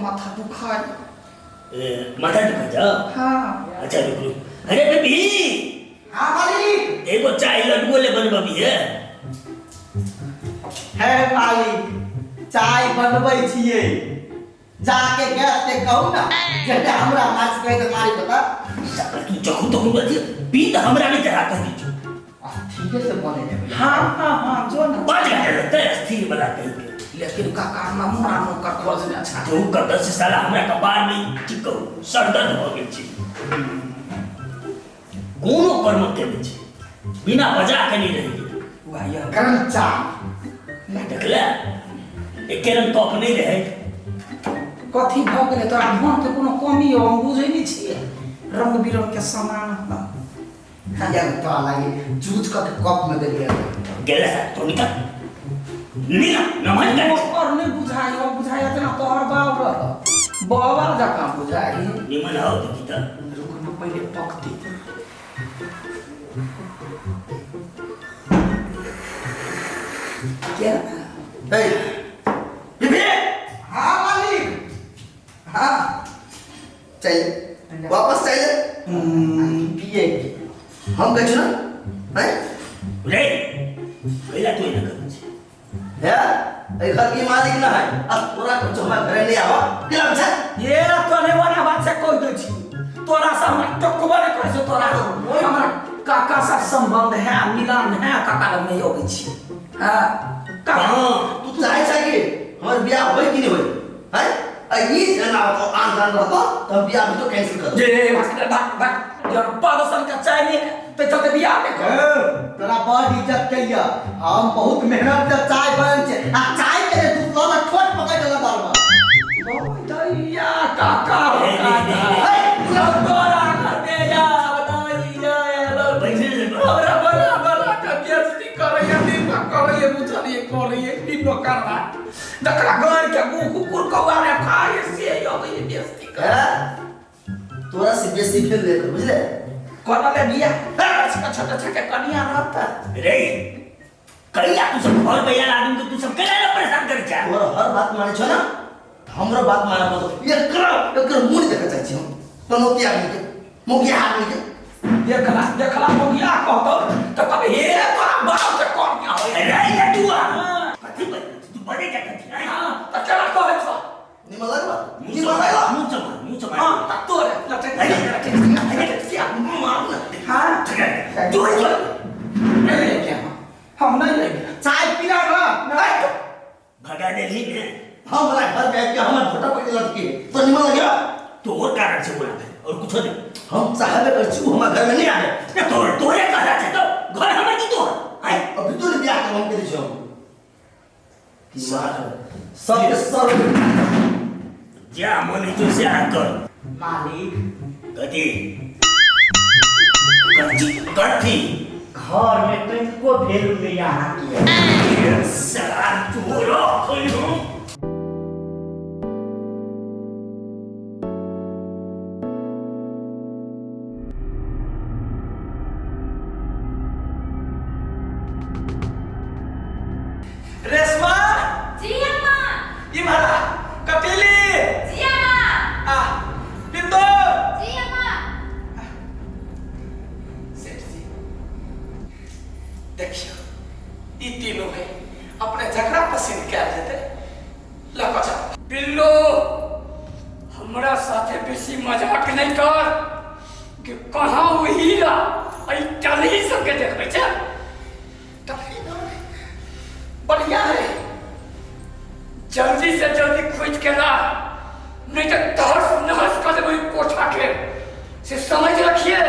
माथा दुखाय। ए, माथा दुखा जा। हाँ। अच्छा रुक रुक, अरे बेबी। हाँ मालिक। एगो चाय लड्डुओ ले बनबी है। है मालिक, चाय बनबै छियै, जाके गैस के कहू ना जे हमरा माछ कहे तऽ मारी बता। तू जखू तखू अथी पी तऽ हमरा नहीं चढ़ा कह दी। ठीके से बने है। हाँ हाँ हाँ, जो ना 5 घंटा लगता है स्थिर वाला कहीं के। लेकिन काका नमूना नौकर खोजने छा। जो कतऽ से साला हमरा कपार में की कहू सर दर्द भऽ गेल छै। कोनो कर्म केने छै बिना बजा के नहीं रहि गेल। वाह यह गरम चाय देखले एके रंग कप नहीं रहे। कथी भऽ गेलै तोरा? धन के कोनो कमी हो हम बुझै नहि छियै, रंग बिरंग के सामान हँ। किया तोरा लागी जूझ कऽ के कप में देलियै। गेलै तो निकल निकल नमन कर। ओकर नहि बुझाइ हो, बुझाइ जेना तोहर बाप रह बाबा जकाँ बुझाइ। निमन हो देखी तऽ। रुक न, पहिले पकती। क्या? ए बीबी। हाँ मालिक। हाँ चाहिए वापस चाहिए पिए हम कहै छी ना हैं रे कैला तू एना करै छी? है ए घर की मालिक ना है, अब तोरा कुछ हमरा घरे नहीं आवा केला छै। ये तोरे वाला बात से कह दै छी, तोरा से हमरा टकबो नहि करै छै। तोरा हमरा काका से संबंध है, मिलान है, काका लग नहि अबै छी। हाँ काका। हाँ तू चाहे छै कि हमर बियाह होय कि नहीं होय हैं? आ ई जेना होतो आन जान रहतो त हम बियाह भी तो कैंसिल कर जे भाग भाग जब पड़ोसन के चाय नहीं ते चलते बियाह नहीं कर। तोरा बड़ इज्जत कहिया, हम बहुत मेहनत से चाय बन छै आ चाय के जे दूसरा ना ठोट पकड़ देला बार बार। दैया काका हो काका तोरा घर में या बताइया हमरा बड़ा बड़ा के बेइज्जती करैया, निंदा करैया, बुझलिए करैया निंदा करवा जकरा घर के गु कुकुर कौआ रे खाए से अबै बेइज्जती कर। तोरा से बेसी फेल ले कर बुझले कोना ले बिया छोटा छोटा कनिया रहता। रे कैला तू सब घर पे आयल आदमी के तू सब कैला ना परेशान करे छा? तोरा हर बात माने छो ना, हमरो बात माने पड़तो। एकरा एकर मुंह देखे चाहे छी हम, पनौती आदमी के, मोगिया आदमी के। देखला देखला मोगिया कहतो त कब हे तोरा बाप के कनिया होय। रे लडुआ कथी बजे तू बजे जा कथी? हां त केना कहै छो? निमन लगला, निमन लगला। मुंह से मार, मुंह से मार। हां त तोरे लटे लटे लटे मार ना। हां तू ही नहीं क्या हम नहीं लेंगे चाय पीना ना भगा देली ने। हम वाला घर पे आके हमर फोटो पकड़ लटकी तो निमन लगे। तोर कारण से बोला है और कुछ नहीं। हम चाहबे कर छी हमर घर में नहीं आवे। ना तोर तोरे कहला छै तो घर हमर की तोर आय अभी तो नहीं बियाह हम के दै हम की मार सब के सर जा मन जो से आ कर। मालिक कथी कथी कथी घर में तनिको वैल्यू नहीं अहाँ के। साला तोरो खोलू। रेशमा। जी अम्मा। इम्हर आ। कपिली। जी अम्मा। आ बिंदु। जी अम्मा। सेठ जी देखियो ई तीनों है अपने झगड़ा पसंद कैल जेतै लऽ कऽ जाओ। बिल्लू हमरा साथे बेसी मजाक नहीं कर कि कहाँ ओ हीरा आ ई टलही सबके देखबै छै। टलही नहि बढ़िया है, जल्दी से जल्दी खोज के ला नहीं तो तहस नहस कर देबै कोठा के, से समझ रखिए।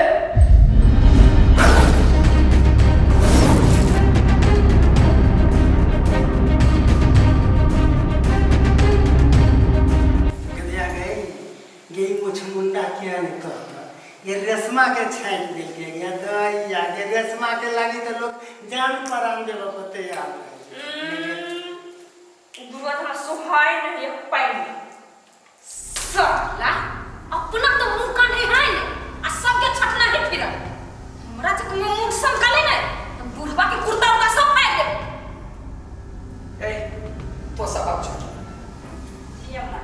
गदिया गई गई मुछमुंडा किया नहीं कहता ये रेशमा के छाँटि देलकै या दैया के रेशमा के लागी तो लोग जान परान देबऽ को तैयार रहै छै। बुढ़वा तो हमरा सोहाय नहीं है पानि साला अपना तो मुंह कान है है ने आ सबके छटना ही फिरल। हमरा जे कोनो मुंह समकले ने तो बुढ़वा के कुर्ता उर्ता सब फाड़ देब। ए तो सब आप छोड़ जी अम्मा।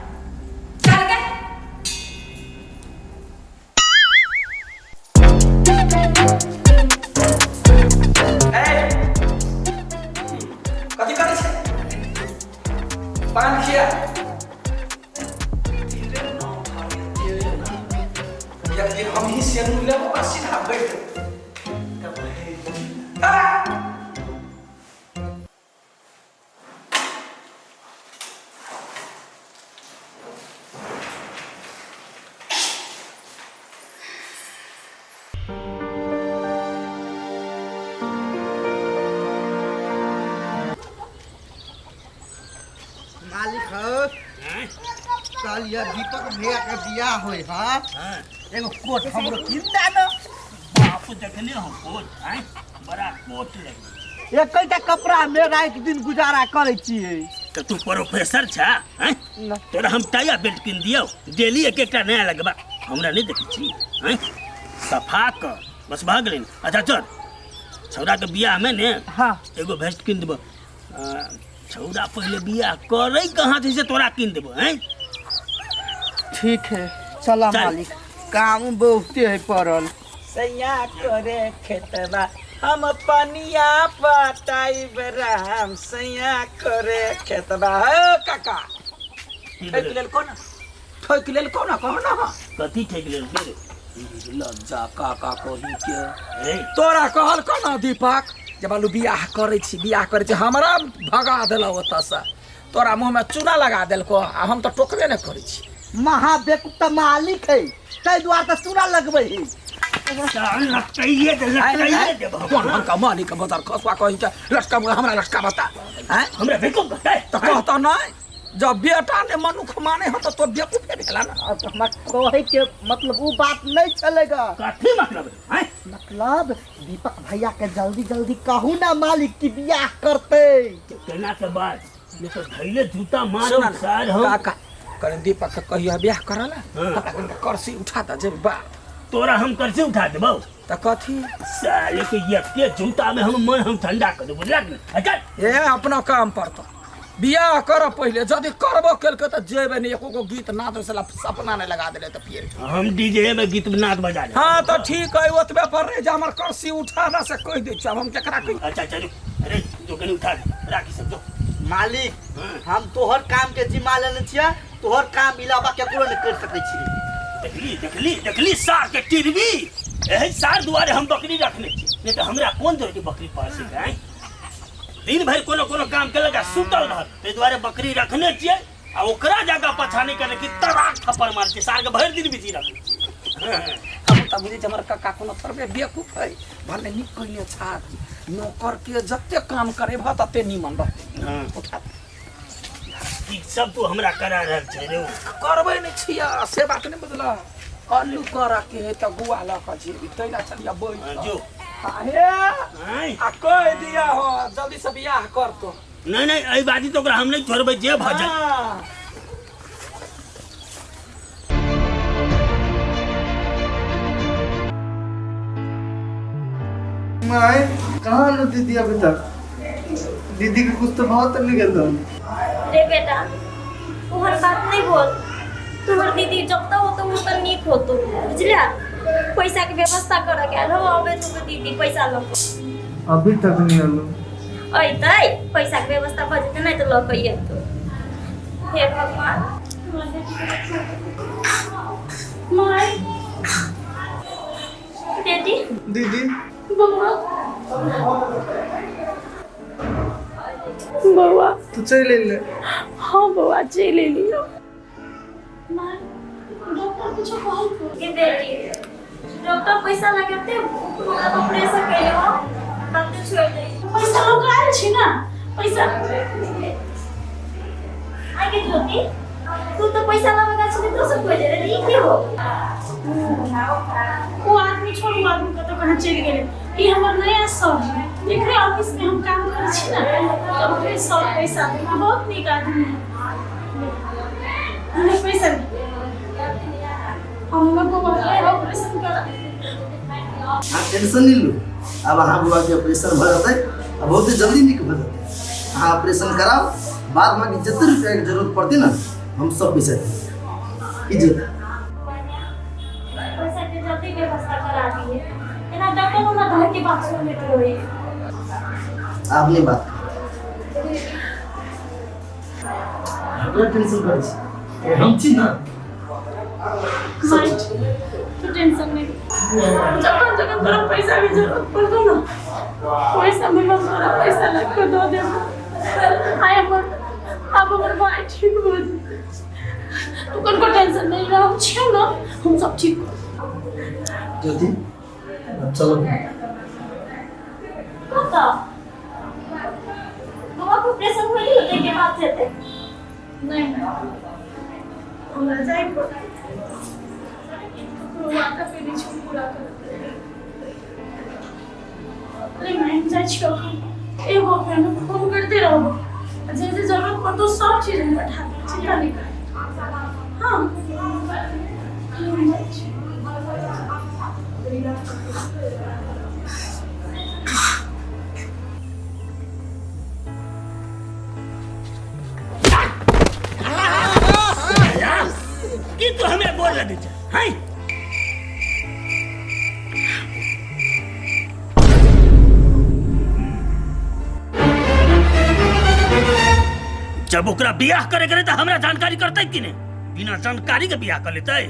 पान खिया तेरे नाम धरे, तेरे नाम। एक दिन हम ही सेनू लेबो आ सीधा बैठ तब है। आ! मालिक हो, कल ये दीपक भैया के बियाह होय। हाँ, एगो कोट हमरो किन दे न। बाप देखने हम कोट हैं, बड़ा कोट लगे। एकटा कपड़ा में रात दिन गुजारा करै छियै। तो तू प्रोफेसर छा हैं? तोरा हम टाइया बेल्ट किन दियौ, डेली एक एकटा नया लगबा। हमरा नहीं देखै छी हैं? सफा कर बस भऽ गेलै। अच्छा चल, छौड़ा के बियाह में ने हाँ एगो भेस्ट किन देबो। छौड़ा पहिले बियाह करै कहाँ छै से तोरा किन देबो हैं? ठीक है, चला चल। मालिक, काम बहुते है पड़ल। सैया करे खेतबा हम पनिया पटाइब राम, सैया करे खेतबा। हे काका, की ठोकि भेलै? लेल कोना, ठोकि लेल कोना कहो ना। कथी ठेक लेल रे? लज्जा काका कही के। ए तोरा कहल कोना दीपक जे बालू बियाह करै छी, बियाह करै छी, हमरा भगा देलौ ओतऽसँ। तोरा मुँहमे चूना लगा देलको आ हम तऽ टोकबे नहि करै छी। महा बेवकूफ तऽ मालिक है, ताहि दुआरे तऽ चूना लगबै है। चल, लटकाइए दे, लटकाइए देबो। कोन हमका मालिक बजार खसुआ कही के लटका, हमरा लटका बता हैं? हमरा बेवकूफ कहतै? तऽ कहतऽ नहि, जब बेटा ने मनुख माने हो तऽ तो बेवकूफे भेला ना। अब हमरा कहै के मतलब उ बात नहीं चलेगा। कथी मतलब है? मतलब दीपक भैया के जल्दी जल्दी कहू ना मालिक की बियाह करते। केना के बाद नहीं तो धैले जूता मार सुन ना, सार हम। काका करें दीपक के कहियो बियाह करला, हाँ। हमरा कनिका करसी उठा द जे बा। तोरा हम करसी उठा देबौ? तऽ कथी साले के एके जूता में हम मन हम ठंडा कर देबो, बुझलक ने? अच्छा ए अपना काम पर तो बियाह कर पहिले, यदि करबो केलकै तऽ जेबै नहि, एको गो गीत नाद साला सपना नहि लगा देले तऽ फेर हम डीजे में गीत नाद बजा ले। हाँ तऽ ठीक है, ओतबे पर रहि जा, हमर करसी उठा ना से कहि दै छियै, हम केकरा कहि। अच्छा चलू, अरे जो कनी उठा दे, राखी सब जो। मालिक, हाँ। हम तोहर काम के जिम्मा लेने छियै, तोहर काम अलावा केकरो नहीं कर सकै छी। देखली देखली देखली सार के टिरबी, एही सार दुआरे हम बकरी रखने छी, नहीं तो हमरा कोन जरूरत बकरी पासे के हैं? दिन भरि कोनो कोनो काम केलक आ सुतल रहल, ताहि दुआरे बकरी रखने छियै आ ओकरा जाके पाछा नहि करे कि तराक थप्पड़ मार छियै, सार के भरि दिन बिजी रखै छियै। हम तऽ बुझै छी हमर काका कोनो थोड़बे बेवकूफ है, भले नीक कहने छात, नौकर के जते काम करेबह तते नीमन रहतै। हाँ। उठा ई सब तू हमरा करा रहल छै रे। करबै नहि छियै से बात नहि बुझलह। आलू करऽ के है तऽ गुआ लऽ कऽ जेबी, तैला चलिया बैठ। हाँ, जो। हे आँय? आ कहि दिया हो जल्दी से बियाह कर तो। नहीं नहीं, एहि बाजी तो ओकरा हम नहीं छोड़बै, जे भऽ जाए। हाँ। माय कहाँ लो दीदी अभी तक? दीदी के कुछ तो बहुत निकल दो। रे बेटा, तोहर बात नहीं बोल, तोहर दीदी जब तक होतो वो तो नीक होतो, बुझलिया? पैसा के व्यवस्था करे के हो, अबे तो दीदी पैसा लऽ कऽ। अभी तक नहीं आलो। अइतै, पैसा के व्यवस्था भऽ जेतै नहीं तो लऽ कऽ अइतौ। हे भगवान, माय बेटी दीदी बौआ बौआ तू चल ले। हाँ बौआ चलि एलियौ। माय डॉक्टर कुछो कहलको? गे बेटी, डॉक्टर पैसा लगेते हमरा ऑपरेशन केले हो, तब छोड़ दे। पैसा लऽ कऽ आयल छी ना, पैसा आइ के ज्योति, तू तो पैसा लगा छली दोसर कोइ दे रे, ई की हो? ओ आदमी छोड़ू, आदमी कतऽ कहाँ चलि गेलै। ई हमर नया सर है, एकरे ऑफिस में हम काम करै छी ना, तऽ ओकरे सर पैसा दे, बहुत नीक आदमी है। हमरा पैसा दे, हम हमर बौआ के ऑपरेशन करा। अहाँ टेंशन नहीं लू, अब अहाँ बौआ के ऑपरेशन भऽ जेतै आ बहुत जल्दी नीक भऽ जेतै। अहाँ ऑपरेशन कराउ, बाद में जते रुपया के जरूरत पड़तै ना हम सब पैसा देबै। की जरूरत? पैसा के जल्दी व्यवस्था करा दिए, एना डॉक्टर ना घर के बात सुनैत रही। आप नहीं बात। ककरा टेंशन करै छी? हम छी ना। माय, तू टेंशन नहीं। जखन जखन तोरा पैसा के जरूरत पड़तो ना, ओहि समय हम तोरा पैसा ला के दऽ देबो। आइ हमर आब हमर भाय ठीक भऽ जेतै। तू कनको टेंशन नहीं ले, हम छियौ ना, हम सब ठीक करब। ज्योति, अब चलो। कतऽ? बौआ के ऑपरेशन होइल होतै के बाद जेतै? नहीं, हमरा जाय पड़तै। ककरो वादा केने छी, पूरा करऽ। अरे माय, हम जाइ छियौ एखन। एगो फ्रेंड फोन करते रहबो, आ जे जे जरूरत पड़तौ सब चीज हम पठा देब, चिंता नहीं कर। हाँ, हम जाइ छी। की तू हमरा गोर लगै छै हैं? जब ओकरा बियाह करे के रहे तऽ हमरा जानकारी करतै कि नहि? बिना जानकारी के बियाह कर लेतै।